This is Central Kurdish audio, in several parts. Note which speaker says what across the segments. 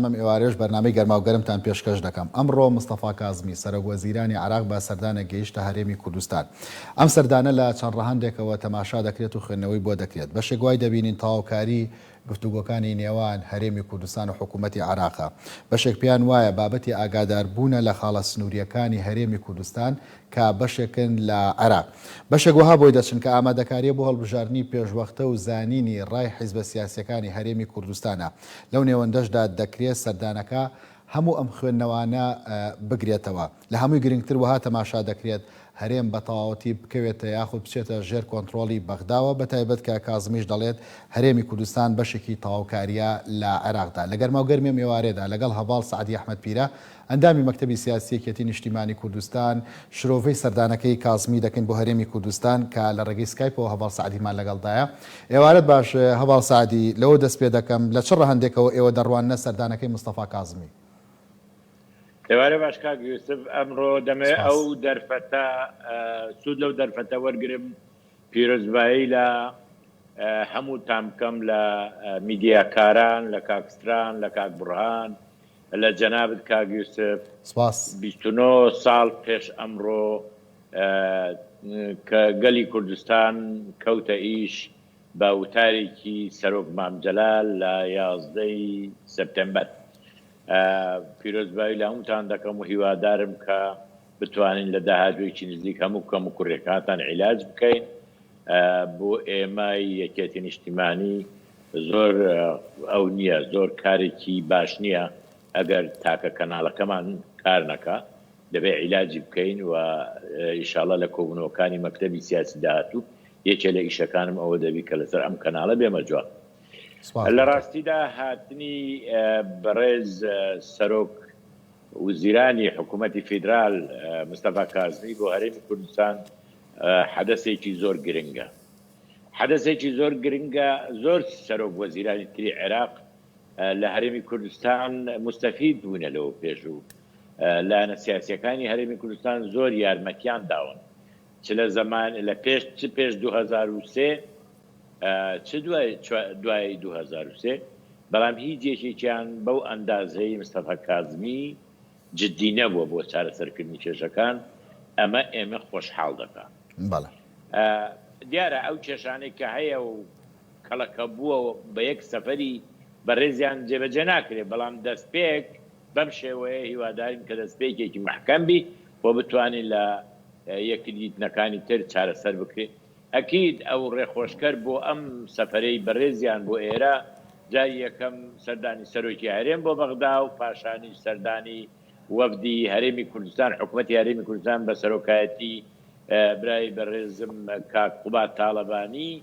Speaker 1: ئەم ئێوارەیەش بەرنامەی گەرماوگەرمتان پێشکەش دەکەم. ئەمڕۆ مستەفا کازمی، سەرۆک وەزیرانی عێراق بە سەردانێک گەیشتە هەرێمی کوردستان. ئەم سەردانە لە چەند ڕەهەندێکەوە تەماشا دەکرێت و خوێندنەوەی بۆ دەکرێت. بەشێک وای دەبینین تەواوکاری گفتوگۆکانی نێوان هەرێمی کوردستان و حکوومەتی عێراقە. بەشێک پێیان وایە بابەتی ئاگاداربوونە لە خاڵە سنوورییەکانی هەرێمی کوردستان کە بەشێکن لە عێراق. بەشێک وەها بۆی دەچن کە ئامادەکارییە بۆ هەڵبژاردنی پێشوەختە و زانینی ڕای حیزبە سیاسییەکانی هەرێمی کوردستانە. لەو نێوەندەشدا دەکرێ سەردانەکە هەموو ئەم خوێندنەوانە بگرێتەوە. لە هەمووی گرنگتر وەها تەماشا دەکرێت هەرێم بە تەواوەتی بکەوێتە یاخود بچێتە ژێر کۆنتڕۆڵی بەغداوە، بە تایبەت کە کازمیش دەڵێت هەرێمی کوردستان بەشێکی تەواوکارییە لە عێراقدا. لە گەرماوگەرمی ئەم ئێوارەیەدا لەگەڵ هەڤاڵ سەعدی ئەحمەد پیرە، ئەندامی مەکتەبی سیاسی یەکێتی نیشتیمانی کوردستان، شرۆڤەی سەردانەکەی کازمی دەکەین بۆ هەرێمی کوردستان کە لە ڕێگەی سکایپەوە هەڤاڵ سەعدیمان لەگەڵدایە. ئێوارەت باش هەڤاڵ سەعدی، لەوە دەست پێ دەکەم، لە چ ڕەهەندێکەوە ئێوە دەڕواننە سەردانەکەی مستەفا کازمی؟
Speaker 2: ئێوارە باش کاک یوسف، ئەمڕۆ دەمەوێت
Speaker 1: سپاس.
Speaker 2: ئەو دەرفەتە سوود لەو دەرفەتە وەرگرم پیرۆزبایی لە هەمووتان بکەم لە میدیاکاران، لە کاک ستران، لە کاک بوڕهان، لە جەنابت کاک یوسف.
Speaker 1: سپاس.
Speaker 2: 29 ساڵ پێش ئەمڕۆ کە گەلی کوردستان کەوتە ئیش بە وتارێکی سەرۆک مام جەلال لە 11 ی سێپتێمبەر. پیرۆزبایی لە هەمووتان دەکەم و هیوادارم کە بتوانین لە داهاتوویەکی نزیک هەموو کەموکوڕیەکانتان عیلاج بکەین. بۆ ئێمەی یەکێتی نیشتیمانی زۆر ئەو نییە، زۆر کارێکی باش نییە ئەگەر تاکە کەناڵەکەمان کار نەکا، دەبێ عیلاجی بکەین و ئیشاڵا لە کۆبوونەوەکانی مەکتەبی سیاسی داهاتوو یەکێ لە ئیشەکانم ئەوە دەبی کە لەسەر ئەم کەناڵە بێمە جواب.
Speaker 1: سپاس
Speaker 2: لە
Speaker 1: بۆ تۆ.
Speaker 2: ڕاستیدا هاتنی بەڕێز سەرۆک وزیرانی حکوومەتی فیدرال مستەفا کازمی بۆ هەرێمی کوردستان حەدەسێکی زۆر گرنگە. حەدەسێکی زۆر گرنگە، زۆر سەرۆک وەزیرانی تری عێراق لە هەرێمی کوردستان موستەفید بوونە لەوە پێش و لایەنە سیاسیەکانی هەرێمی کوردستان زۆر یارمەتیان داون چ لە زەمان لە پێش چ پێش 2003 چ دوای دوای 2003 بەڵام هیچ یەکێکیان بەو ئەندازەی مستەفا کازمی جدی نەبووە بۆ چارەسەرکردنی کێشەکان، ئەمە ئێمە خۆشحاڵ دەکا.
Speaker 1: بەڵێ.
Speaker 2: دیارە ئەو کێشانەی کە هەیە و کەڵەکە بووە بە یەک سەفەری بەڕێزیان جێبەجێ ناکرێ، بەڵام دەستپێک بەم شێوەیە هیوادارین کە دەستپێکێکی مەحکەم بی و بتوانین لە یەکدیتنەکانی تر چارەسەر بکرێ. ئەکید ئەو ڕێخۆشکەر بۆ ئەم سەفەرەی بەڕێزیان بۆ ئێرە، جاری یەکەم سەردانی سەرۆکی هەرێم بۆ بەغدا و پاشانیش سەردانی وەفدی هەرێمی کوردستان، حکومەتی هەرێمی کوردستان بە سەرۆکایەتی برای بەڕێزم کاک قوباد تاڵەبانی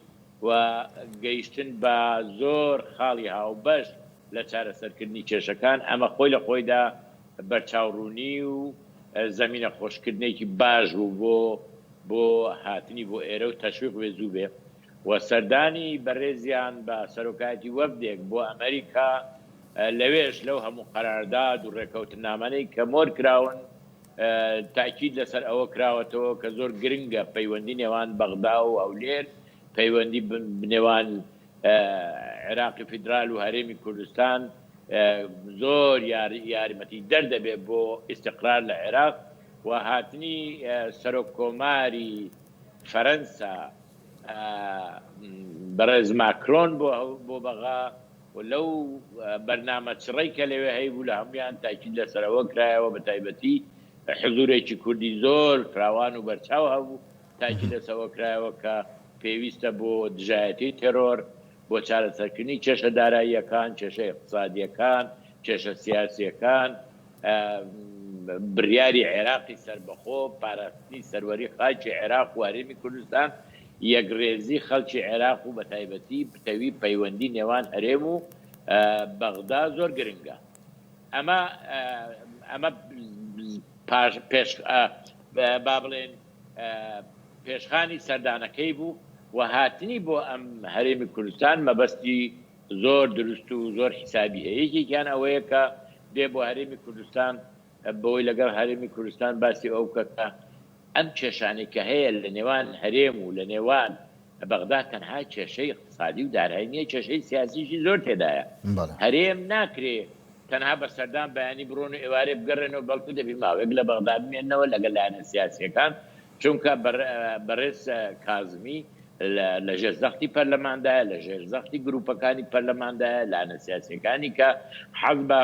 Speaker 2: و گەیشتن بە زۆر خاڵی هاوبەش لە چارەسەرکردنی کێشەکان، ئەمە خۆی لە خۆیدا بەرچاوڕوونی و زەمینە خۆشکردنێکی باش بوو بۆ بۆ هاتنی بۆ ئێرە و تەشویق بێ زوو بێ و سەردانی بەڕێزیان بە سەرۆکایەتی وەفدێک بۆ ئەمەریکا لەوێش لەو هەموو قەرارداد و ڕێکەوتنامانەی کە مۆر کراون تاکید لەسەر ئەوە کراوەتەوە کە زۆر گرنگە پەیوەندی نێوان بەغدا و هەولێر پەیوەندی نێوان عێراقی فیدرال و هەرێمی کوردستان زۆر یارمەتی دەر دەبێت بۆ ئیستقرار لە عێراق و هاتنی سەرۆک کۆماری فەرەنسا بەڕێز ماکرۆن بۆ بۆ بەغا و لەو بەرنامە چڕەی کە لەوێ هەیبوو لە هەموویان تاکید لەسەرەوە کرایەوە بە تایبەتی حزورێکی کوردی زۆر فراوان و بەرچاو هەبوو تاکید لەسەوە کرایەوە کە پێویستە بۆ دژایەتی تێرۆر، بۆ چارەسەرکردنی کێشە داراییەکان، کێشە ئیقتسادییەکان، کێشە سیاسییەکان، بڕیاری عێراقی سەربەخۆ، پاراستنی سەروەری خاکی عێراق و هەرێمی کوردستان، یەکڕێزی خەڵکی عێراق و بەتایبەتی پتەوی پەیوەندی نێوان هەرێم و بەغدا زۆر گرنگە. ئەمە ئەمە پاش پێش با بڵێین پێشخانی سەردانەکەی بوو و هاتنی بۆ ئەم هەرێمی کوردستان مەبەستی زۆر دروست و زۆر حیسابی هەیە، یەکێکیان ئەوەیە کە دێ بۆ هەرێمی کوردستان بەوەی لەگەڵ هەرێمی کوردستان باسی ئەوە بکە کە ئەم کێشانەی کە هەیە لە نێوان هەرێم و لە نێوان بەغدا تەنها کێشەی ئیقتسادی و دارایی نییە، کێشەی سیاسیشی زۆر تێدایە. هەرێم ناکرێ. تەنها بە سەردان بەیانی بڕۆن و ئێوارێ بگەڕێنەوە، بەڵکو دەبی ماوەیەک لە بەغدا بمێننەوە لەگەڵ لایەنە سیاسییەکان، چونکە بەڕێز کازمی لە ژێر زەختی پەرلەماندایە، لە ژێر زەختی گروپەکانی پەرلەماندایە، لایەنە سیاسییەکانی کە حەز بە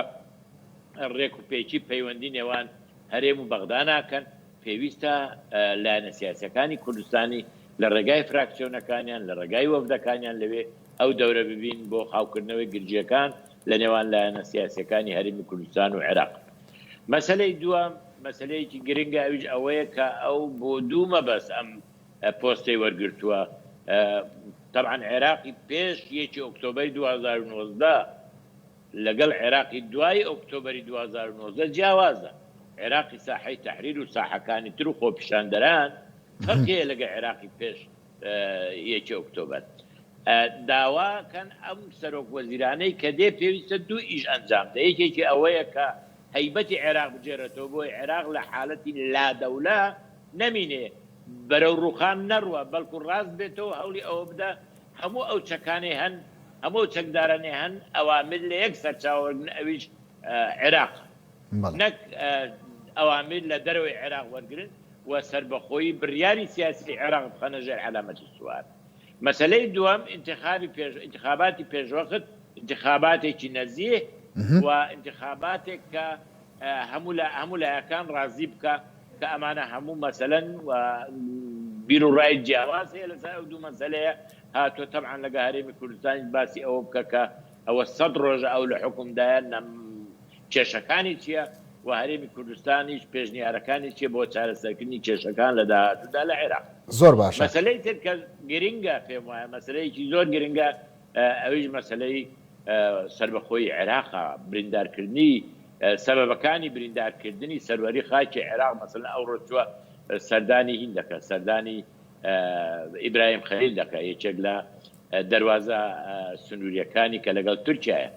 Speaker 2: ڕێکوپێکی پەیوەندی نێوان هەرێم و بەغدا ناکەن، پێویستە لایەنە سیاسییەکانی کوردستانی لە ڕێگای فراکسیۆنەکانیان، لە ڕێگای وەفدەکانیان لەوێ ئەو دەورە ببین بۆ خاوکردنەوەی گرژییەکان لە نێوان لایەنە سیاسییەکانی هەرێمی کوردستان و عێراق. مەسەلەی دووەم، مەسەلەیەکی گرنگە ئەویش ئەوەیە کە ئەو بۆ دوو مەبەست ئەم پۆستەی وەرگرتووە. تەبعەن عێراقی پێش یەکی ئۆکتۆبەری 2019 لەگەڵ عێراقی دوای ئۆکتۆبەری 2019 جیاوازە. عێراقی ساحەی تەحریر و ساحەکانی تر و خۆپیشاندەران فەرقی هەیە لەگەڵ عێراقی پێش یەکی ئۆکتۆبەر. داوا کەن ئەم سەرۆک وەزیرانەی کە دێ پێویستە دوو ئیش ئەنجام دە، یەکێکی ئەوەیە کە هەیبەتی عێراق بگێرێتەوە بۆی عێراق لە حالەتی لادەولە نەمینێ بەرەو ڕوخان نەڕوا بەڵکو ڕاست بێتەوە هەوڵی ئەوە بدا هەموو ئەو چەکانەی هەن هەموو ئەو چەکدارانەی هەن ئەوامر لە یەک سەرچاوە وەرگرن ئەویش عێراقە نەک ئەوامر لە دەرەوەی عێراق وەرگرن و سەربەخۆیی بڕیاری سیاسی عێراق بخەنە ژێر عەلامەتی سوال. مەسەلەی دووەم ئینتخابی پێش ئینتخاباتی پێشوەخت، ئینتخاباتێکی نەزیه و ئینتخاباتێک کە هەموو لە هەموو لایەکان ڕازی بکا کە ئەمانە هەموو مەسەلەن و بیر و ڕای جیاواز هەیە لەسەر ئەو دوو مەسەلەیە هاتووە تەبعەن لەگە هەرێمی کوردستانیش باسی ئەوە بکە کە ئەوە سەد ڕۆژە ئەو لە حوکمدایە نە کێشەکانی چییە و هەرێمی کوردستانیش پێشنیارەکانی چییە بۆ چارەسەرکردنی کێشەکان لە داهاتوودا لە عێراق.
Speaker 1: زۆر باشە.
Speaker 2: مەسەلەی تر کە گرنگە پێم وایە مەسەلەیەکی زۆر گرنگە ئەویش مەسەلەی سەربەخۆیی عێراقە، بریندارکردنی سەبەبەکانی بریندارکردنی سەروەری خاکی عێراق، مەسەلەن ئەوڕۆ چووە سەردانی هین دەکا، سەردانی ئیبراهیم خەلیل دەکا، یەکێک لە دەروازە سنوورییەکانی کە لەگەڵ تورکیایە.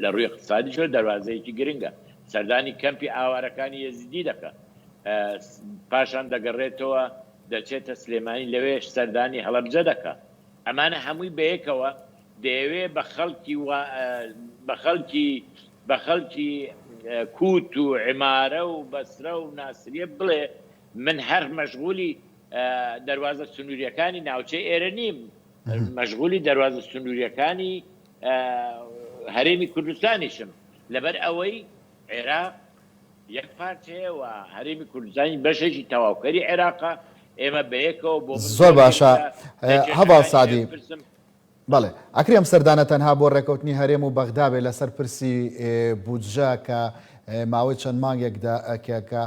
Speaker 2: لە ڕووی اقتصادیشەوە دەروازەیەکی گرنگە. سەردانی کەمپی ئاوارەکانی یەزیدی دەکات. پاشان دەگەڕێتەوە دەچێتە سلێمانی لەوێش سەردانی هەڵەبجە دەکات. ئەمانە هەمووی بەیەکەوە دەیەوێ بە خەڵکی بە خەڵکی بە خەڵکی کووت و عمارە و بەسرە و ناسریە بڵێ من هەر مەشغولی دەروازە سنووریەکانی ناوچەی ئێرە نیم، مەشغولی دەروازە سنووریەکانی هەرێمی کوردستانیشم، لەبەر ئەوەی عێراق یەک پارچەیە و هەرێمی کوردستانیش بەشێکی تەواوکەری عێراقە، ئێمە بەیەکەوە بۆ من
Speaker 1: زۆر باشە
Speaker 2: لە
Speaker 1: هەڤاڵ
Speaker 2: کێشەکانی
Speaker 1: سەعدی،
Speaker 2: هەرێم پرسم.
Speaker 1: بەڵێ ئەکرێ ئەم سەردانە تەنها بۆ ڕێکەوتنی هەرێم و بەغدا بێ لەسەر پرسی بودجە کە ماوەی چەند مانگێک کە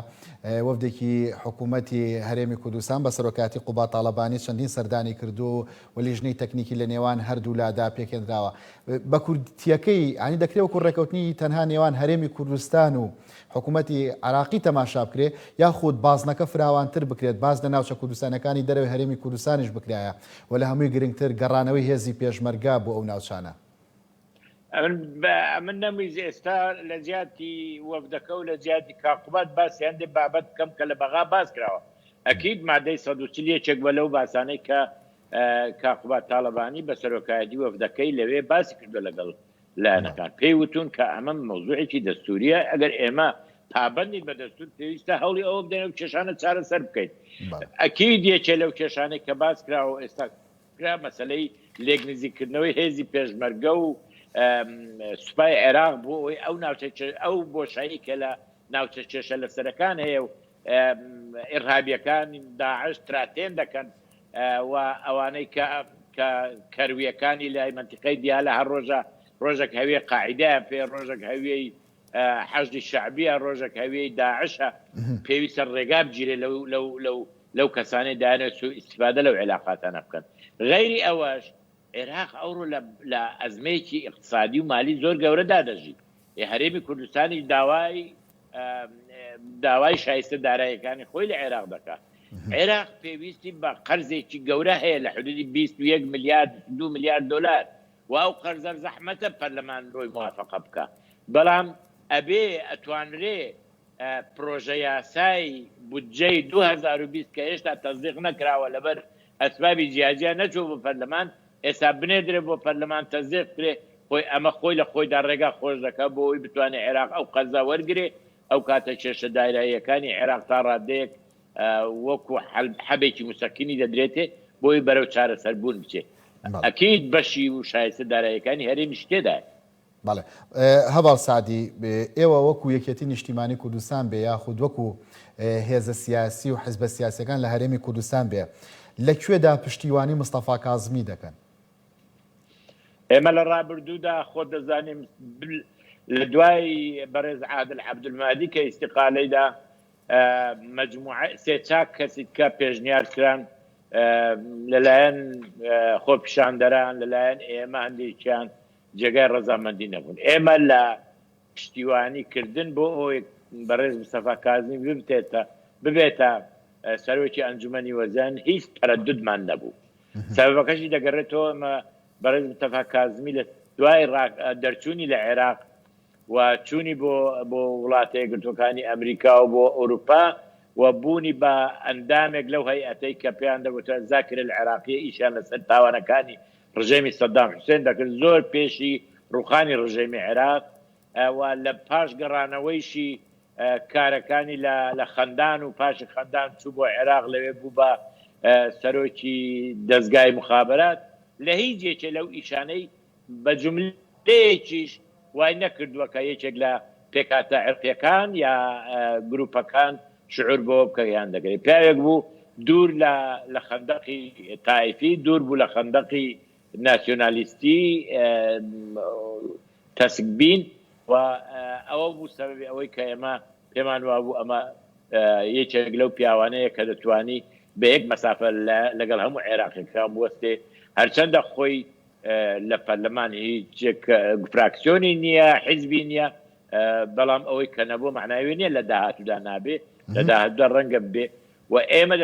Speaker 1: وەفدێکی حکوومەتی هەرێمی کوردستان بە سەرۆکایەتی قوباد تاڵەبانی چەندین سەردانی کردووە و لیژنەی تەکنیکی لە نێوان هەردوولادا پێکهێنراوە. بە کورتییەکەی یانی دەکرێ وەکو ڕێکەوتنی تەنها نێوان هەرێمی کوردستان و حکوومەتی عێراقی تەماشا بکرێ یاخود بازنەکە فراوانتر بکرێت باس لە ناوچە کوردستانەکانی دەرەوەی هەرێمی کوردستانیش بکرایە و لە هەمووی گرنگتر گەڕانەوەی هێزی پێشمەرگە بۆ ئەو ناوچانە.
Speaker 2: ئەمن نەمویست ئێستا لە جیاتی وەفدەکە و لە جیاتی کاک قوباد باسی هەندێ بابەت بکەم کە لە بەغا باس کراوە. ئەکید مادەی 140 یەکێک بووە لەو باسانەی کە کاک قوباد تاڵەبانی بە سەرۆکایەتی وەفدەکەی لەوێ باسی کردووە لەگەڵ لایەنەکان. پێی وتوون کە ئەمە مەوزوعێکی دەستوورییە، ئەگەر ئێمە پابەندین بە دەستوور پێویستە هەوڵی ئەوە بدەین ئەو کێشانە چارەسەر بکەین. ئەکید یەکێ لەو کێشانەی کە باس کراوە و ئێستا کرا مەسەلەی لێک نزیککردنەوەی هێزی پێشمەرگە و سوپای عێراق بۆ ئەوەی ئەو ناوچە ئەو بۆشایی کە لە ناوچە کێشە لەسەرەکان هەیە و ئیرهابیەکان داعش تراتێن دەکەن و ئەوانەی کە کە کەرویەکانی لای منتیقەی دیالە هەر ڕۆژە ڕۆژێک هەوێ قاعدەیان پێ ڕۆژێک هەوێی حەشدی شەعبیە ڕۆژێک هەوێی داعشە پێویستە ڕێگا بگیرێ لەو لەو لەو لەو کەسانەی دایانەوێت سوء ئیستیفادە لەو عیلاقاتانە بکەن. غەیری ئەوەش عێراق ئەوڕۆ لە لە ئەزمەیەکی ئیقتسادی و مالی زۆر گەورەدا دەژی. ئێ هەرێمی کوردستانیش داوای داوای شایستە داراییەکانی خۆی لە عێراق دەکا. عێراق پێویستی بە قەرزێکی گەورە هەیە لە حدودی 21 ملیارد 22 ملیارد دۆلار و ئەو قەرزە زەحمەتە پەرلەمان بۆی موافقە بکا. بەڵام ئەبێ ئەتوانرێ پرۆژەیاسای بودجەی 2020 کە هێشتا تەسدیق نەکراوە لەبەر ئەسبابی جیاجیا نەچووە بۆ پەرلەمان، ئێستا بنێردرێ بۆ پەرلەمان تەسدیق بکرێ. خۆی ئەمە خۆی لە خۆیدا ڕێگا خۆش دەکات بۆ ئەوەی بتوانێت عێراق ئەو قەرزە وەرگرێ، ئەو کاتە کێشە داراییەکانی عێراق تا ڕادەیەک وەکو حەبێکی موسەکینی دەدرێتێ بۆی بەرەو چارەسەربوون بچێ. ئەکید بەشی و شایستە داراییەکانی هەرێمیش تێدایە.
Speaker 1: بەڵێ هەڤاڵ سەعدی، ئێوە وەکو یەکێتی نیشتیمانی کوردستان بێ یاخود وەکو هێزە سیاسی و حزبە سیاسیەکان لە هەرێمی کوردستان بێ لە کوێدا پشتیوانی مستەفا کازمی دەکەن؟
Speaker 2: ئێمە لە ڕابردوودا خۆت دەزانی لە دوای بەڕێز عادل عەبدولمەهدی کە ئیستیقالەی دا مەجموعە سێ چاک کەسی کە پێشنیار کران لەلایەن خۆپیشاندەران لەلایەن ئێمە هەندێکیان جێگای ڕەزامەندی نەبوون. ئێمە لە پشتیوانی کردن بۆ ئەوەی بەڕێز مستەفا کازمی ببتێتە ببێتە سەرۆکی ئەنجومەنی وەزیران هیچ تەرەدودمان نەبوو. سەبەبەکەشی دەگەڕێتەوە ئێمە بەڕێز مستەفا کازمی لە دوای دەرچوونی لە عێراق و چوونی بۆ بۆ وڵاتە یەکگرتووەکانی ئەمریکا و بۆ ئەوروپا و بوونی بە ئەندامێک لەو هەیئەتەی کە پێیان دەگوترا زاکرە العراقیە ئیشیان لەسەر تاوانەکانی ڕژێمی سەدام حوسێن دەکرد زۆر پێشی ڕوخانی ڕژێمی عێراق و لە پاش گەڕانەوەیشی کارەکانی لە خەندان و پاشی خەندان چوو بۆ عێراق لەوێ بوو بە سەرۆکی دەزگای مخابرات لە هیچ یەکێ لەو ئیشانەی بە جوملەیەکیش وای نەکردووە کە یەکێک لە پێکهاتە عیرقیەکان یا گروپەکان شعور بەوە بکە یان دەگرێت. پیاوێک بوو دوور لە لە خەندەقی تائیفی، دوور بوو لە خەندەقی ناسیۆنالیستی تەسکبین و ئەوە بوو سەبەبی ئەوەی کە ئێمە پێمان وابوو ئەمە یەکێک لەو پیاوانەیە کە دەتوانی بە یەک مەسافە لەگەڵ هەموو عێراقیەکان بوەستێ هەرچەندە خۆی لە پەرلەمان هیچ فراکسیۆنی نییە، حیزبی نییە، بەڵام ئەوەی کە نەبووە مەعنای ئەوە نییە لە داهاتوودا نابێ، لە داهاتوودا ڕەنگە ببێ و ئێمە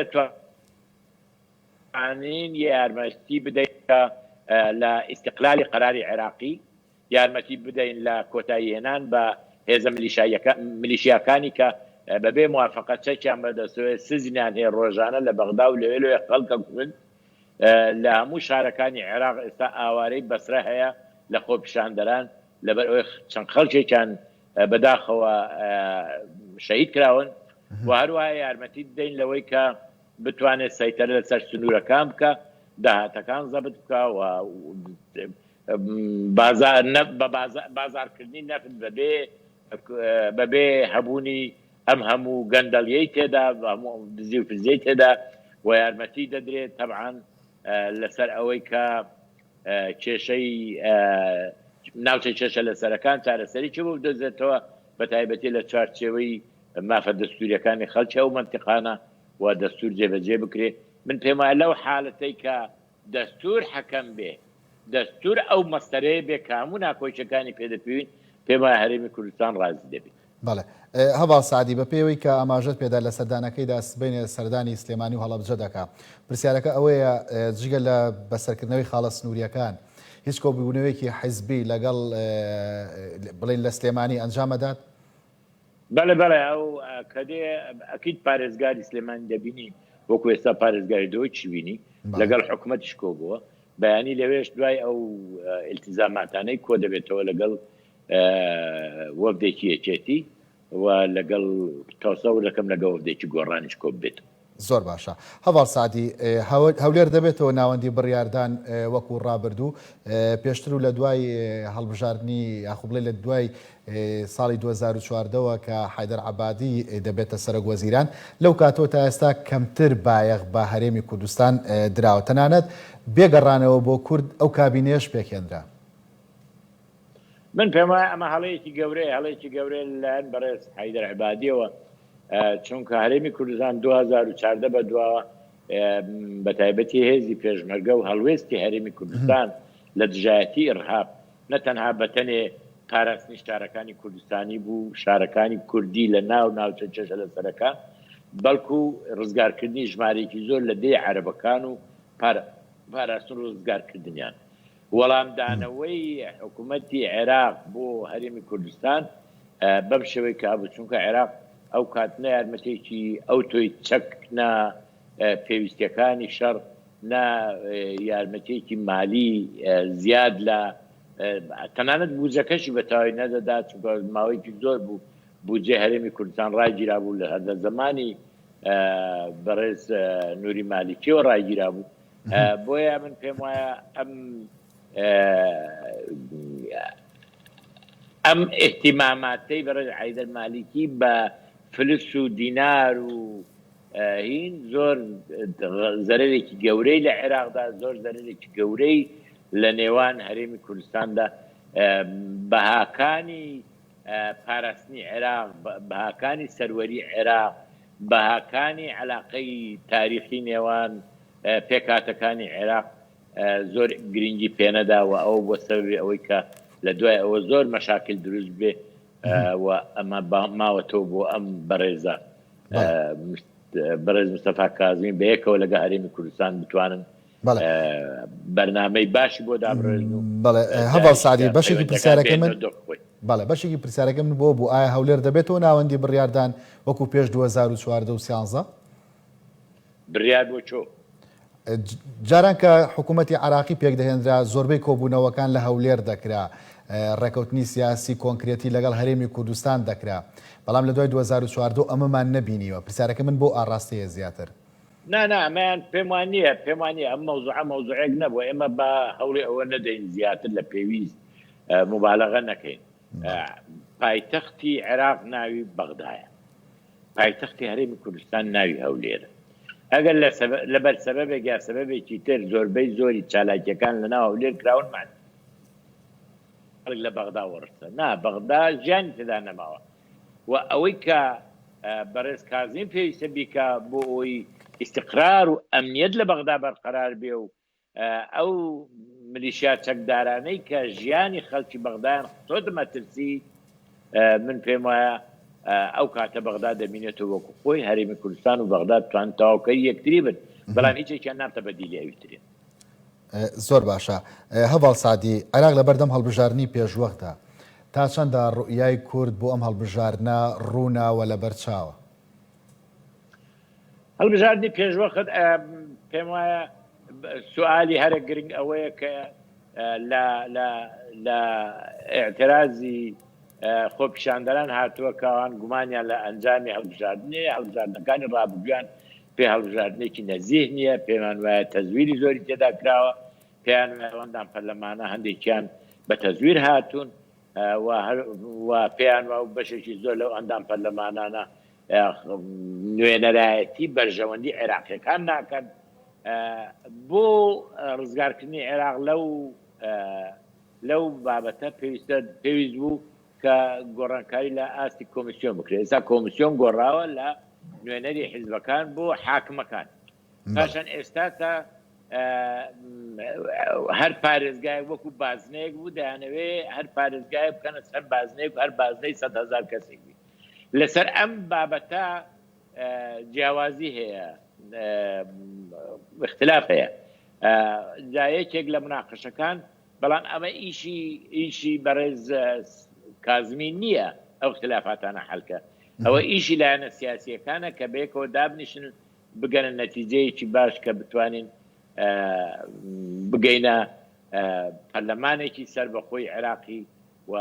Speaker 2: دەتوانین یارمەتی بدەین لە ئیستقلالی قەراری عێراقی، یارمەتی بدەین لە کۆتاییهێنان بە هێزە میلیشیاکانی کە بەبێ موافەقە چەکیان بەدەستەوەیە، سجنیان هەیە ڕۆژانە لە بەغدا و لەوێ لەوێ خەڵک ئەکوژن. لە هەموو شارەکانی عێراق ئێستا ئاوارەی بەسرە هەیە لە خۆپیشاندەران لەبەر ئەوەی چەند خەڵکێکیان بەداخەوە شەهید کراون و هەروەها یارمەتی بدەین لەوەی کە بتوانێت سەیتەرە لەسەر سنوورەکان بکە داهاتەکان زەبت بکە و بە بازارکردنی نەفت بەبێ بەبێ هەبوونی ئەم هەموو گەندەڵیەی تێدا هەموو ئەم دزی و فزیەی تێدا و یارمەتی دەدرێت تەبعەن لەسەر ئەوەی کە کێشەی ناوچە کێشە لەسەرەکان چارەسەری چ بۆ بدۆزێتەوە بە تایبەتی لە چوارچێوەی مافە دەستوریەکانی خەڵکی ئەو مەنتیقانە و دەستور جێبەجێ بکرێ من پێم وایە لەو حالەتەی کە دەستور حەکەم بێ دەستور ئەو مەسەرەیە بێ کە هەموو ناکۆکیەکانی پێ دەپێوین پێم وایە هەرێمی کوردستان ڕازی دەبێ.
Speaker 1: بەڵێ هەڤاڵ سەعدی، بە پێی ئەوەی کە ئاماژەت پێدا لە سەردانەکەیدا سبەینێ سەردانی سلێمانی و هەڵەبجە دەکا، پرسیارەکە ئەوەیە جگە لە بەسەرکردنەوەی خاڵە سنوورییەکان هیچ کۆبوونەوەیەکی حیزبی لەگەڵ بڵێین لە سلێمانی ئەنجام ئەدات؟
Speaker 2: بەڵێ بەڵێ ئەو کە دێ ئەکید پارێزگاری سلێمانی دەبینی وەکو ئێستا پارێزگاری دهۆکیش بینی لەگەڵ حکومەتیش کۆبووە بەیانی لەوێش دوای ئەو ئیلتیزاماتانەی کۆ دەبێتەوە لەگەڵ وەفدێکی یەکێتی و لەگەڵ تەسەور دەکەم لەگەڵ وەفدێکی گۆڕانیش کۆ ببێتەوە.
Speaker 1: زۆر باشە هەڤاڵ سەعدی، هەولێر دەبێتەوە ناوەندی بڕیاردان وەکو ڕابردوو پێشتر و لە دوای هەڵبژاردنی یاخو بڵێ لە دوای ساڵی 2014 وە کە حەیدەر عەبادی دەبێتە سەرۆک وەزیران لەو کاتەوە تا ئێستا کەمتر بایەخ بە هەرێمی کوردستان دراوە تەنانەت بێ گەڕانەوە بۆ کورد ئەو کابینەیەش پێکهێنرا.
Speaker 2: من پێم وایە ئەمە هەڵەیەکی گەورەیە، هەڵەیەکی گەورەیە لەلایەن بەڕێز حەیدەر عەبادیەوە، چونکە هەرێمی کوردستان 2014 بە دواوە بە تایبەتی هێزی پێشمەرگە و هەڵوێستی هەرێمی کوردستان لە دژایەتی ئیرهاب نە تەنها بە تەنێ پاراستنی شارەکانی کوردستانی بوو، شارەکانی کوردی لە ناو ناوچە کێشە لەسەرەکان، بەڵکو ڕزگارکردنی ژمارەیەکی زۆر لە دێی عەرەبەکان و پاراستن و ڕزگارکردنیان. وەڵامدانەوەی حکومەتی عێراق بۆ هەرێمی کوردستان بەم شێوەی کە هەبوو، چونکە عێراق ئەو کات نە یارمەتیەکی ئەوتۆی چەک، نە پێویستیەکانی شەڕ، نە یارمەتیەکی مالی زیاد لە. تەنانەت بوجەکەشی بە تەواوی نەدەدا، چونکە ماوەیەکی زۆر بوو بودجەی هەرێمی کوردستان ڕاگیرابوو لە هەر لە زەمانی بەڕێز نوری مالیکیەوە ڕاگیرابوو. بۆیە من پێم وایە ئەم ئەم ئیهتیماماتەی بەڕێز حەیدەر مالیکی بە فلس و دینار و هین زۆر زەرەرێکی گەورەی لە عێراقدا زۆر زەرەرێکی گەورەی لە نێوان هەرێمی کوردستاندا بەهاکانی پاراستنی عێراق بەهاکانی سەروەری عێراق بەهاکانی عەلاقەی تاریخی نێوان پێکهاتەکانی عێراق زۆر گرنگی پێنەدا و ئەوە بووە سەبەبی ئەوەی کە لە دوای ئەوە زۆر مەشاکل دروست بێ و ئەمە ماوەتەوە بۆ ئەم بەڕێزە بەڕێز مستەفا کازمی بەیەکەوە لەگە هەرێمی کوردستان بتوانن بەرنامەی باشی بۆ دابڕێژن و
Speaker 1: بەڵێ هەڤاڵ سەعدی بەشێکی پرسیارەکە من بەڵێ بەشێکی پرسیارەکە من بۆ بوو ئایا هەولێر دەبێتەوە ناوەندی بڕیاردان وەکو پێش 2014 و 13؟
Speaker 2: بڕیار بۆ چۆ؟
Speaker 1: جاران کە حکوومەتی عراقی پێکدەهێنرا زۆربەی کۆبوونەوەکان لە هەولێر دەکرا ڕێکەوتنی سیاسی کۆنکرێتی لەگەڵ هەرێمی کوردستان دەکرا بەڵام لە دوای 2014 ئەمەمان نەبینیوە پرسیارەکە من بۆ ئاڕاستەیە زیاتر.
Speaker 2: نا نا ئەمەیان پێم وا نییە، پێم وا نییە ئەم مەوزوعە مەوزوعێک نەبووە، ئێمە با هەوڵی ئەوە نەدەین زیاتر لە پێویست موبالەغە نەکەین. پایتەختی عێراق ناوی بەغدایە، پایتەختی هەرێمی کوردستان ناوی هەولێرە. ئەگەر لەبەر سەبەبێک یا سەبەبێکی تر زۆربەی زۆری چالاکییەکان لەناو هەولێر کراون، خەڵک لە بەغدا وەڕسە، نا بەغدا ژیانی تێدا نەماوە. و ئەوەی کە بەڕێز کازمی پێویستە بیکا بۆ ئەوەی ئیستقرار و ئەمنیەت لە بەغدا بەرقەرار بێ و ئەو ملیشیا چەکدارانەی کە ژیانی خەڵکی بەغدایان خستۆتە مەترسی من پێم وایە ئەو کاتە بەغدا دەمینێتەوە وەکو خۆی هەرێمی کوردستان و بەغدا توان تەواوکەری یەکتری بن بەڵام هیچێکیان نابتە بەدیلی ئەوی ترین.
Speaker 1: زۆر باشە هەڤاڵ سەعدی، عێراق لەبەردەم هەڵبژاردنی پێشوەختە، تا چەندە ڕوئیای کورد بۆ ئەم هەڵبژاردنە ڕوونە و لەبەرچاوە؟
Speaker 2: هەڵبژاردنی پێشوەخت پێم وایە سوالی هەرە گرنگ ئەوەیە کە لە لە لە ئیعترازی خۆپیشاندەران هاتووە کە ئەوان گومانیان لە ئەنجامی هەڵبژاردنی هەڵبژاردنەکانی ڕابردوویان پێ هەڵبژاردنێکی نەزیه نییە، پێمان وایە تەزویری زۆری تێدا کراوە، پێیان وایە ئەو ئەندام پەرلەمانە هەندێکیان بە تەزویر هاتوون و پێیان وایە بەشێکی زۆر لەو ئەندام پەرلەمانانە نوێنەرایەتی بەرژەوەندی عێراقیەکان ناکەن. بۆ ڕزگارکردنی عێراق لەو لەو بابەتە پێویستە پێویست بوو کە گۆڕانکاری لە ئاستی کۆمیسیۆن بکرێت، ئێستا کۆمیسیۆن گۆڕاوە لە نوێنەری حیزبەکان بۆ حاکمەکان، پاشان ئێستا تا هەر پارێزگایەک وەکو بازنەیەک بوو دەیانەوێ هەر پارێزگایەک بکەنە سەر بازنەیەک و هەر بازنەی 100,000 کەسێک بی. لەسەر ئەم بابەتە جیاوازی هەیە، اختلاف هەیە، جا یەکێک لە مناقەشەکان بەڵام ئەمە ئیشی ئیشی بەڕێز کازمی نییە ئەو خلافاتانە حەلکە ئەوە ئیشی لایەنە سیاسیەکانە کە بەیەکەوە دابنیشن بگەنە نەتیجەیەکی باش کە بتوانین بگەینە پەرلەمانێکی سەربەخۆی عێراقی و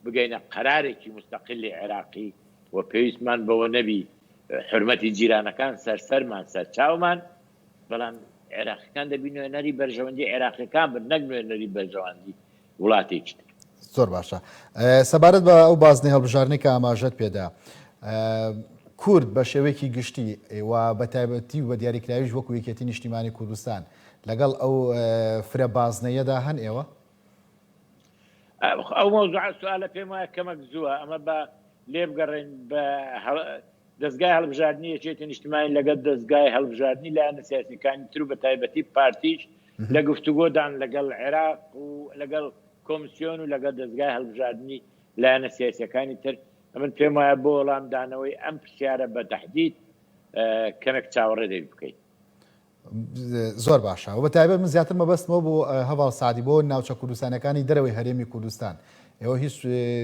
Speaker 2: بگەینە قەرارێکی مستەقلی عێراقی و پێویستمان بەوە نەبی حرمەتی جیرانەکان سەرسەرمان سەرچاومان بەڵام عێراقیەکان دەبی نوێنەری بەرژەوەندی عێراقیەکان بن نەک نوێنەری بەرژەوەندی وڵاتێکی تر.
Speaker 1: زۆر باشە سەبارەت بە ئەو بازنەی هەڵبژاردنەی کە ئاماژەت پێدا کورد بە شێوەیەکی گشتی و بە تایبەتی و بە دیاریکراویش وەکو یەکێتی نیشتیمانی کوردستان لەگەڵ ئەو فرە بازنەیەدا هەن ئێوە؟
Speaker 2: ئەو مەوزوعە سوالە پێم وایە کەمەک زووە ئەمە بە لێبگەڕێن بە دەزگای هەڵبژاردنی یەکێتی نیشتمانی لەگەڵ دەزگای هەڵبژاردنی لایەنە سیاسیەکانی تر و بە تایبەتی پارتیش لە گفتوگۆدان لەگەڵ عێراق و لەگەڵ کۆمسیۆن و لەگەڵ دەزگای هەڵبژاردنی لایەنە سیاسیەکانی تر ئەمن پێم وایە بۆ وەڵامدانەوەی ئەم پرسیارە بە تەحدید کەمێک چاوەڕێ دەبی بکەین.
Speaker 1: زۆر باشە و بە تایبەت من زیاتر مەبەستمەوە بۆ هەڤاڵ سەعدی بۆ ناوچە کوردستانەکانی دەرەوەی هەرێمی کوردستان ئێوە هیچ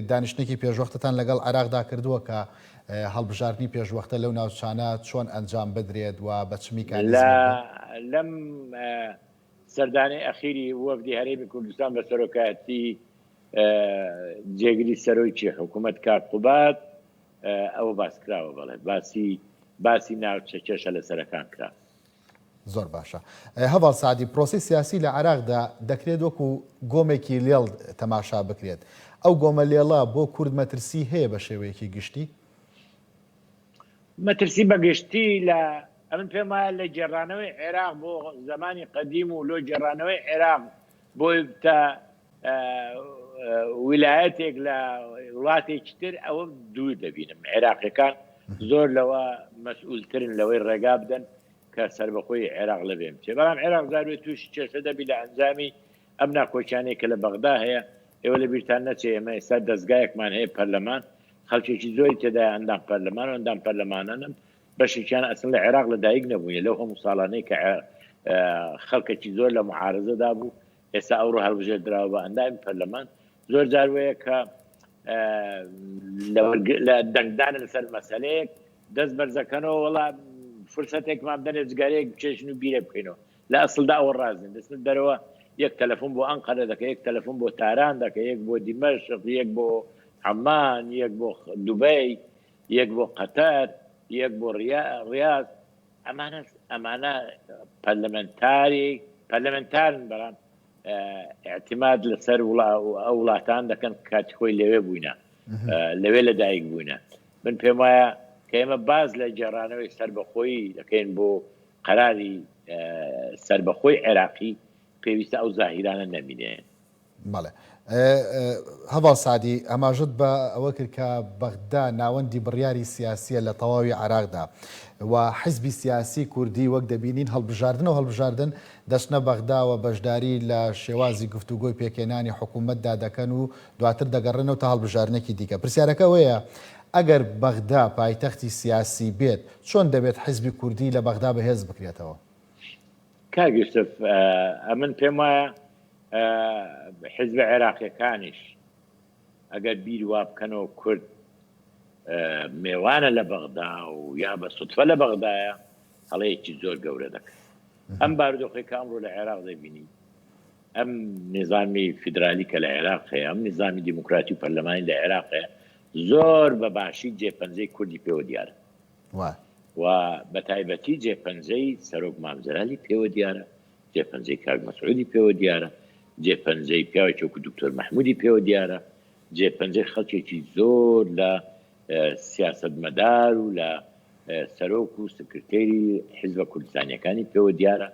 Speaker 1: دانیشتنێکی پێشوەختتان لەگەڵ عێراقدا کردووە کە هەڵبژاردنی پێشوەختە لەو ناوچانە چۆن ئەنجام بدرێت و بە چ میکانیزمێک بێت؟
Speaker 2: لەم سەردانەی ئەخیری وەفدی هەرێمی کوردستان بە سەرۆکایەتی. جێگری سەرۆکی حکوومەت کاک قوباد ئەوە باس کراوە بەڵێ باسی باسی ناوچە کێشە لەسەرەکان کرا.
Speaker 1: زۆر باشە هەڤاڵ سەعدی، پرۆسەی سیاسی لە عێراقدا دەکرێت وەکو گۆمێکی لێڵ تەماشا بکرێت، ئەو گۆمە لێڵە بۆ کورد مەترسی هەیە بە شێوەیەکی گشتی؟
Speaker 2: مەترسی بە گشتی لە ئەمن پێم وایە لە گێڕانەوەی عێراق بۆ زەمانی قەدیم و لۆ گێڕانەوەی عێراق بۆی تا ویلایەتێک لە وڵاتێکی تر ئەوە دوور دەبینم عێراقیەکان زۆر لەوە مەسئولترن لەوەی ڕێگا بدەن کە سربەخۆی عێراق لەبێن بچێ بەڵام عێراق زاروێ تووشی کێشە دەبی لە ئەنجامی ئەم ناکۆکیانەی کە لە بەغدا هەیە ئێوە لە بیرتان نەچێ ئێمە ئێستا دەستگایەکمان هەیە پەرلەمان خەڵکێکی زۆری تێدایە ئەندام پەرلەمان و ئەندام پەرلەمانەنم بەشێکیان ئەسڵ لە عێراق لە دایک نەبوونە لەو هەموو ساڵانەی کە خەڵکێکی زۆر لە معارزەدا بوو ئێستا ئەوڕۆ هەڵبژێردراوە بە ئەندامی پەرلەمان زۆر جار وەیە کە لە دەنگدانە لەسەر مەسەلەیەک دەست بەرزەکەنەوە وەڵا فرسەتێکمان بدەنێ جگەرەیەک بکێشن و بیرێک بکەینەوە لە ئەسڵدا ئەوە ڕاست نیە دەچنە دەرەوە یەک تەلەفۆن بۆ ئەنقەرە دەکە یەک تەلەفۆن بۆ تاران دەکە یەک بۆ دیمەشق یەک بۆ عەمان یەک بۆ دوبەی یەک بۆ قەتەر یەک بۆ ڕیاز ئەمانە ئەمانە پەرلەمەنتاری پەرلەمەنتارن بەڵام اعتماد لەسەر ئەو وڵاتان دەکەن کاتی خۆی لەوێ بووینە لەوێ لە دایک بووینە من پێم وایە کە ئێمە باز لە گێڕانەوەی سربەخۆیی دەکەین بۆ قەراری سربەخۆی عێراقی پێویستە ئەو زاهیرانە نەمینێ.
Speaker 1: بەڵێ هەڤاڵ سەعدی، ئاماژەت بە ئەوە کرد کە بەغدا ناوەندی بڕیاری سیاسییە لە تەواوی عێراقدا و حیزبی سیاسی کوردی وەک دەبینین هەڵبژاردن و هەڵبژاردن دەچنە بەغدا و بەشداری لە شێوازی گفتوگۆی پێکهێنانی حکوومەتدا دەکەن و دواتر دەگەڕێنەوە تا هەڵبژاردنێکی دیکە. پرسیارەکە ئەوەیە ئەگەر بەغدا پایتەختی سیاسی بێت چۆن دەبێت حیزبی کوردی لە بەغدا بەهێز بکرێتەوە؟
Speaker 2: کاک یوسف ئەمن پێم وایە حیزبە عێراقیەکانیش ئەگەر بیر وا بکەنەوە کورد مێوانە لە بەغدا و یا بە سوتفە لە بەغدایە هەڵەیەکی زۆر گەورە دەکەن ئەم بارودۆخی کە ئەمڕۆ لە عێراق دەبینی ئەم نظامی فیدرالی کە لە عێراق هەیە ئەم نظامی دیموکراتی و پەرلەمانی لە عێراق هەیە زۆر بە باشی جێپەنجەی کوردی پێوە دیارە و بە تایبەتی جێپەنجەی سەرۆک مام جەلالی پێوە دیارە، جێپەنجەی کاک مەسعودی پێوە دیارە، جێپەنجەی پیاوێکی وەکو دکتۆر مەحمودی پێوە دیارە، جێپەنجەی خەڵکێکی زۆر لە سیاسەتمەدار و لە سەرۆک و سکرتێری حیزبە کوردستانیەکانی پێوە دیارە،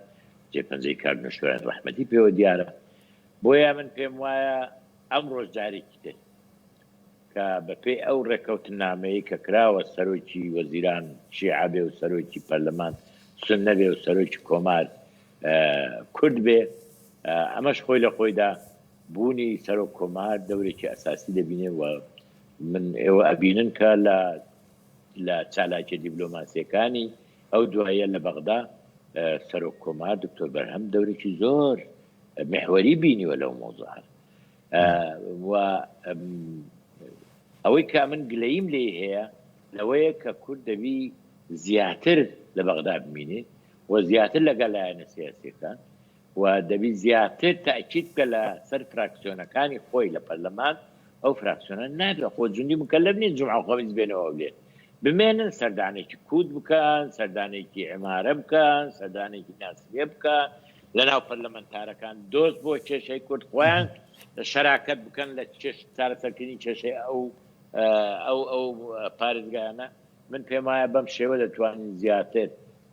Speaker 2: جێپەنجەی کاک نەشتۆیان ڕەحمەتی پێوە دیارە. بۆیە من پێم وایە ئەمڕۆش جارێکی تر کە بەپێی ئەو ڕێککەوتننامەیەی کە کراوە سەرۆکی وەزیران شیعە بێ و سەرۆکی پەرلەمان سوننە بێ و سەرۆکی کۆمار کورد بێ، ئەمەش خۆی لە خۆیدا بوونی سەرۆک کۆمار دەورێکی ئەساسی دەبینێ و من ئێوە ئەبینن کە لە لە چالاکیە دیبلۆماسیەکانی ئەو دواییە لە بەغدا سەرۆک کۆمار دکتۆر بەرهەم دەورێکی زۆر میحوەری بینیوە لەو مەوزوعە. و ئەوەی کە من گلەییم لێی هەیە لەوەیە کە کورد دەبی زیاتر لە بەغدا بمینێ و زیاتر لەگەڵ لایەنە سیاسیەکان و دەبی زیاتر تاکید بکە لە سەر فراکسیۆنەکانی خۆی لە پەرلەمان ئەو فراکسیۆنە نابێ خۆ جوندی مکەلەف نین جومعە و خەمیس بێنەوە هەولێر بمێنن سەردانێکی کووت بکەن سەردانێکی عمارە بکەن سەردانێکی ناسریە بکەن لەناو پەرلەمەنتارەکان دۆست بۆ کێشەی کورد خۆیان شەراکەت بکەن لە چارەسەرکردنی کێشەی ئەو ئەو ئەو پارێزگایانە من پێم وایە بەم شێوە دەتوانین زیاتر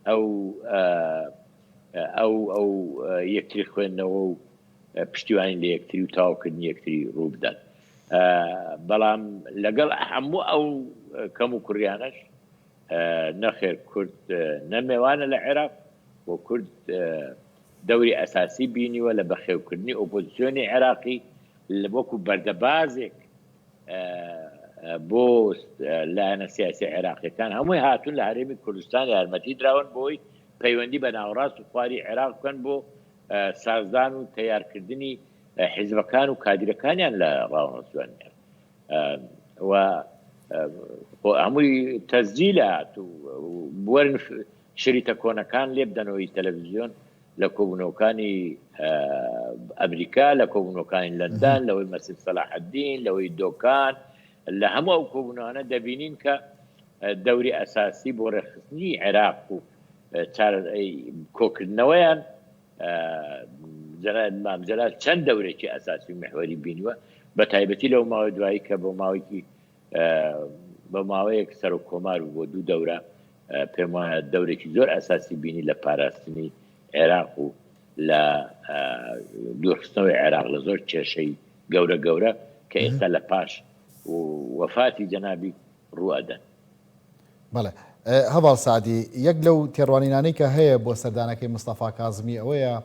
Speaker 2: ئەو ئەو ئەو یەکتری خوێندنەوە و پشتیوانی لە یەکتری و تەواوکردنی یەکتری ڕوو بدات بەڵام لەگەڵ هەموو ئەو کەم و کوڕیانەش نەخێر کورد نە مێوانە لە عێراق و کورد دەوری ئەساسی بینیوە لە بەخێوکردنی ئۆپۆزیسیۆنی عێراقی وەکو بەردەبازێک بۆ لایەنە سیاسی عێراقیەکان هەمووی هاتوون لە هەرێمی کوردستان یارمەتی دراون بۆی پەیوەندی بە ناوەڕاست و خواری عێراق بکەن بۆ سازدان و تەیارکردنی حیزبەکان و کادیرەکانیان لە ڕاوەڕستوانیان و هەمووی تەزجیلە وەرن شریتە کۆنەکان لێ بدەنەوەی تەلەڤزیۆن. لە کۆبوونەوەکانی ئەمریکا، لە کۆبوونەوەکانی لەندەن، لەوەی مەسجد سەلاحەدین، لەوەی دۆکان، لە هەموو ئەو کۆبوونەوانە دەبینین کە دەوری ئەساسی بۆ ڕێکخستنی عێراق و کۆکردنەوەیان مام جەلال چەند دەورێکی ئەساسی و محوەری بینیوە بە تایبەتی لەو ماوەی دوایی کە بۆ ماوەیەکی بە ماوەیەک سەرۆک کۆمار و بۆ دوو دەورە پێم وایە دەورێکی زۆر ئەساسی بینی لە پاراستنی عێراق و لە دوورخستنەوەی عێراق لە زۆر کێشەی گەورە گەورە کە ئێستا لە پاش وەفاتی جەنابی ڕوو ئەدەن.
Speaker 1: بەڵێ هەڤاڵ سەعدی، یەک لەو تێڕوانینانەی کە هەیە بۆ سەردانەکەی مستەفا کازمی ئەوەیە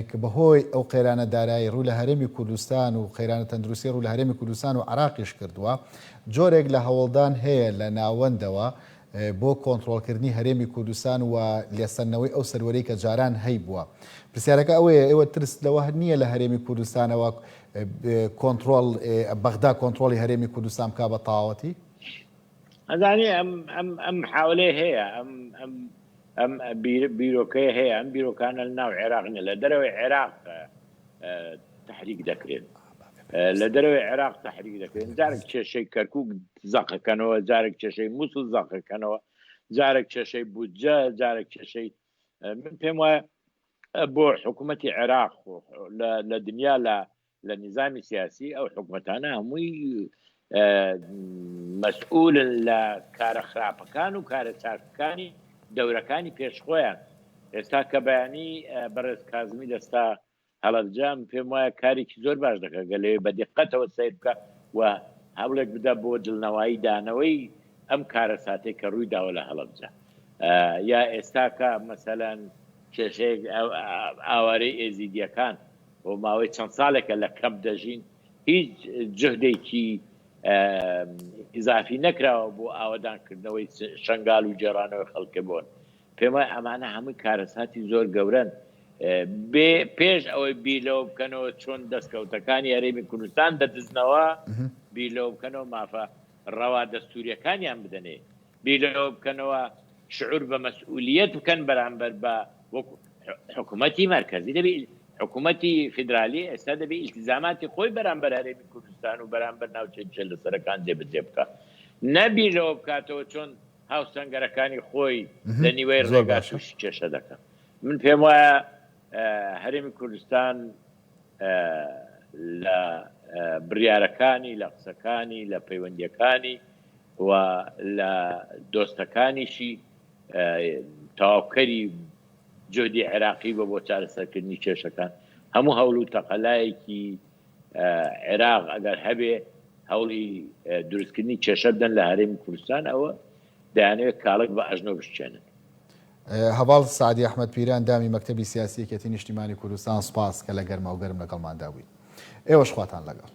Speaker 1: کە بەهۆی ئەو قەیرانە دارایی ڕوو لە هەرێمی کوردستان و قەیرانە تەندروستی ڕوو لە هەرێمی کوردستان و عێراقیش کردووە، جۆرێک لە هەوڵدان هەیە لە ناوەندەوە بۆ کۆنتڕۆڵکردنی هەرێمی کوردستان و لێسەندنەوەی ئەو سەروەریی کە جاران هەیبووە. پرسیارەکە ئەوەیە ئێوە ترس لەوە نییە لە هەرێمی کوردستانەوە کۆنتڕۆڵ بەغدا کۆنتڕۆڵی هەرێمی کوردستان بکا بە تەواوەتی؟
Speaker 2: ئەزانی ئەم ئەم ئەم محاولەیە هەیە ئەم ئەم ئەم بیرۆکەیە هەیە ئەم بیرۆکانە لە ناو عێراق نیە لە دەرەوەی عێراق تحریک دەکرێن لە دەرەوەی عێراق تحریک دەکرێن جارێک کێشەی کەرکک زەقەکەنەوە جارێک کێشەی مووسڵ زەقەکەنەوە جارێک کێشەی بودجە جارێک کێشەی من پێم وایە بۆ حکوومەتتی عێراق لە دنیا لە لە نیزامی سیاسی ئەو حکومەتانە هەمووی مەسئولن لە کارە خراپەکان و کارە چاکەکانی دەورەکانی پێش خۆیان. ئێستا کە بەیانی بەڕێز کازمی دەستا هەڵەبجە من پێم وایە کارێکی زۆر باش دەکات گەر لەوێ بە دیقەتەوە سەیر بکە و هەوڵێک بدا بۆ دڵنەوایی دانەوەی ئەم کارەساتەی کە ڕووی داوە لە هەڵەبجە یا ئێستاکە مەسەلەن کێشەیەک ئاوارەی ئێزیدیەکان بۆ ماوەی چەند ساڵێکە لە کەمپ دەژین، هیچ جوهدێکی ئیزافی نەکراوە بۆ ئاوەدانکردنەوەی شەنگال و گێڕانەوەی خەڵکی بۆن. پێم وایە ئەمانە هەمووی کارەساتی زۆر گەورەن. بێ پێش ئەوەی بیر لەوە بکەنەوە چۆن دەستکەوتەکانی هەرێمی کوردستان دەدزنەوە، بیر لەوە بکەنەوە مافە ڕەوا دەستوورییەکانیان بدەنێ. بیر لەوە بکەنەوە شعور بە مەسئولیەت بکەن بەرامبەر بە وەکو حکوومەتی مەرکەزی دەبی حکوومەتی فیدرالی ئێستا دەبی ئیلتیزاماتی خۆی بەرامبەر هەرێمی کوردستان و بەرامبەر ناوچەی لەسەرەکان جێبەجێ بکە نەبیر لەوە بکاتەوە چۆن هاوسەنگەرەکانی خۆی لە نیوەی ڕێگا تووشی کێشە دەکەن من پێم وایە هەرێمی کوردستان لە بڕیارەکانی، لە قسەکانی، لە پەیوەندییەکانی و لە دۆستەکانیشی تەواوکەری جوهدی عێراقی بووە بۆ چارەسەرکردنی کێشەکان. هەموو هەوڵ و تەقەلایەکی عێراق ئەگەر هەبێ هەوڵی دروستکردنی کێشە بدەن لە هەرێمی کوردستان ئەوە دەیانەوێت کاڵەک بە ئەژنۆ بشکێنن.
Speaker 1: هەڤاڵ سەعدی ئەحمەد پیرە ئەندامی مەکتەبی سیاسی یەکێتی نیشتیمانی کوردستان سوپاس کە لە گەرماوگەرم لەگەڵماندا بوویت. ئێوەش خواتان لەگەڵ.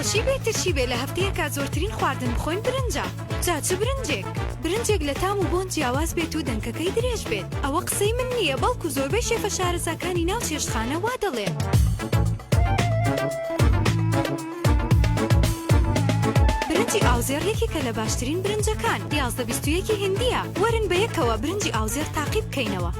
Speaker 3: خۆشی بێ ترشی بێ لە هەفتەیەکا زۆرترین خواردن بخۆین برنجە جا چ برنجێک؟ برنجێک لە تام و بۆن جیاواز بێت و دەنکەکەی درێژ بێت ئەوە قسەی من نییە بەڵکو زۆربەی شێفە شارەزاکانی ناو چێشتخانە وا دەڵێن. برنجی ئاوزێڕ یەکێکە لە باشترین برنجەکان 11 21 ی هندییە وەرن بەیەکەوە برنجی ئاوزێڕ تاقی بکەینەوە.